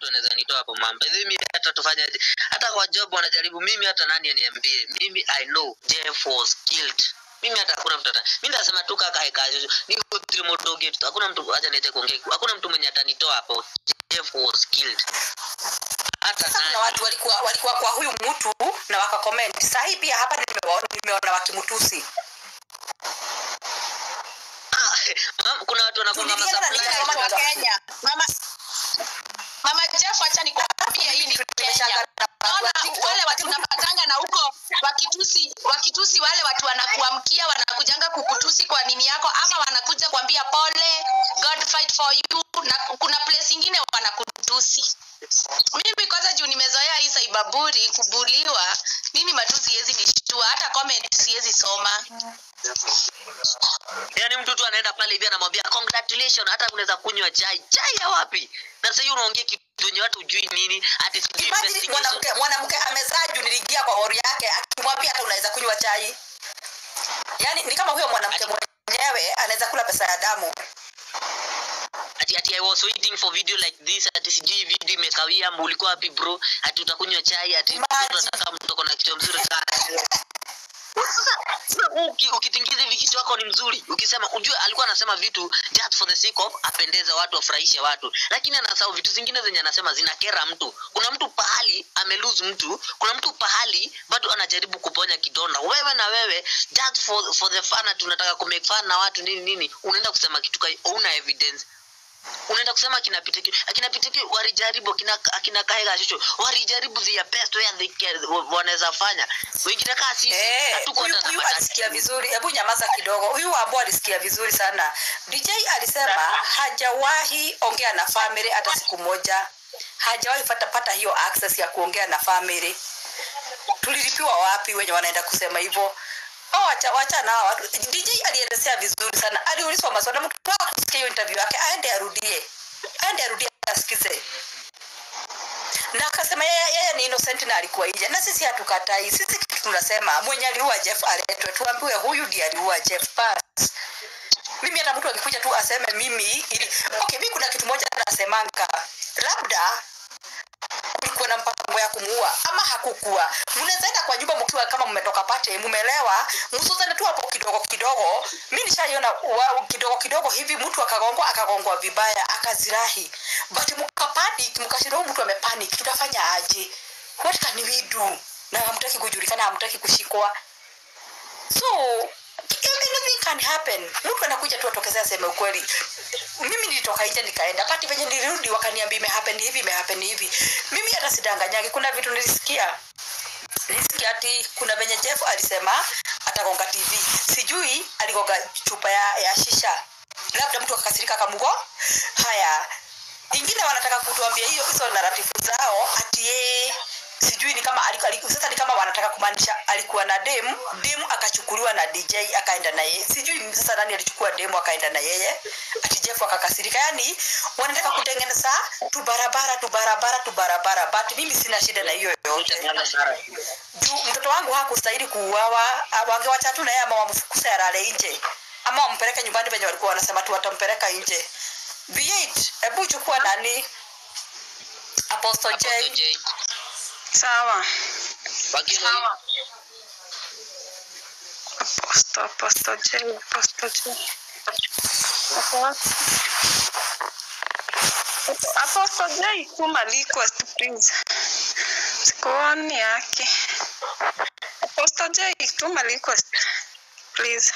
mtu anaweza nitoa hapo mambo. Hivi mimi hata tufanyaje? Hata kwa job wanajaribu mimi, hata nani aniambie. Mimi I know Jeff was killed. Mimi hata hakuna mtu hata. Mimi nasema tu kaka kazi. Niko trimodoge tu. Hakuna mtu, acha niache kuongea. Hakuna mtu mwenye atanitoa hapo. Jeff was killed. Hata Sasa kuna nani? watu walikuwa kwa huyu mtu na wakacomment. Sasa hii pia hapa nimeona wakimtusi. Ah, kuna watu wanakuwa kama Nilienda na supplier. nikasoma Wa Kenya. Mama Jeff, acha nikwambie, hii ni Kenya. Naona wale watu tunapatanga na huko wakitusi wale watu wanakuamkia, wanakujanga kukutusi kwa nini yako, ama wanakuja kuambia pole, God fight for you, na kuna place ingine wanakutusi. Mimi kwanza juu nimezoea hii cyberbully, kubuliwa, mimi matusi siwezi nishtua, hata comment siwezi soma. Yaani mtu tu anaenda pale hivi anamwambia congratulations, hata unaweza kunywa chai. Chai ya wapi? Na sasa hiyo unaongea kitu yenye watu hujui nini, ati sijui Imagine investigation. mwanamke amezaa juu niliingia kwa hori yake akimwambia hata unaweza kunywa chai. Yaani ni kama huyo mwanamke mwenyewe anaweza kula pesa ya damu. Ati I was waiting for video like this, ati sijui video imekawia, ulikuwa wapi bro? Ati utakunywa chai, ati mtoto anataka mtu ako na kichwa mzuri sana. Sasa ukitingiza hivi kichwa wako ni mzuri. Ukisema ujue alikuwa anasema vitu just for the sake of apendeze watu, afurahishe watu. Lakini anasahau vitu zingine zenye anasema zinakera mtu. Kuna mtu pahali amelose mtu, kuna mtu pahali bado anajaribu kuponya kidonda. Wewe na wewe just for the fun, ati unataka ku make fun na watu nini nini, unaenda kusema kitu kai una evidence. Unaenda kusema akina Peter Kioi, akina Peter Kioi walijaribu, akina Kahiga Shusho walijaribu their best where they can, wanaweza fanya. Wengine kama sisi hatuko Huyu hata na huyu matatizo. alisikia vizuri. Hebu nyamaza kidogo. Huyu Wambo alisikia vizuri sana. DJ alisema hajawahi ongea na family hata siku moja. Hajawahi pata hiyo access ya kuongea na family. Tulilipiwa wapi wenye wanaenda kusema hivyo? Oh, wacha na hawa watu. DJ alielezea vizuri sana. Aliulizwa maswali, mtu kusikia hiyo interview yake aende arudie. Aende arudie asikize. Na akasema yeye ni innocent na alikuwa nje. Na sisi hatukatai. Sisi kitu tunasema mwenye aliua Jeff aletwe, tuambiwe huyu ndiye aliua Jeff, pass. Mimi hata mtu akikuja tu aseme mimi ili okay, mimi kuna kitu moja nasemanga, labda kulikuwa na mpango ya kumuua ama hakukuwa. Mnaweza enda kwa nyumba mkiwa kama mmetoka pate, mmelewa, msuzane tu hapo kidogo kidogo. Mimi nishaiona kidogo kidogo hivi mtu akagongwa vibaya, akazirahi. But mkapanic, mkashindwa huyu mtu amepanic, tutafanya aje? What can we do? Na hamtaki kujulikana, hamtaki kushikwa. So anything can happen. Mtu anakuja tu atokezea aseme ukweli. Mimi nilitoka nje nikaenda, but venye nilirudi wakaniambia imehappen hivi, imehappen hivi. Mimi hata sidanganyagi, kuna vitu nilisikia. Nilisikia ati kuna venye Jeff alisema atagonga TV. Sijui aligonga chupa ya shisha. Labda mtu akakasirika akamugo. Haya. Ingine wanataka kutuambia hizo narrative zao ati yeye sijui ni kama sasa ni kama wanataka kumaanisha alikuwa na demu, demu akachukuliwa na DJ akaenda na yeye. Sijui sasa nani alichukua demu akaenda na yeye. Ati Jeff akakasirika. Yaani wanataka kutengeneza tu barabara tu barabara tu barabara. But mimi sina shida na hiyo yoyote. Juu mtoto wangu hakustahili kuuawa, wangewacha tu na yeye ama wamfukuze alale nje. Ama wampeleke nyumbani venye walikuwa wanasema tu watampeleka nje. V8, hebu chukua nani? Apostle J. Apostle J. Sawa. Wakili. Sawa. Apostle J, Apostle J. Apostle J, tuma request please. Sikuoni yake. Apostle J, tuma request please.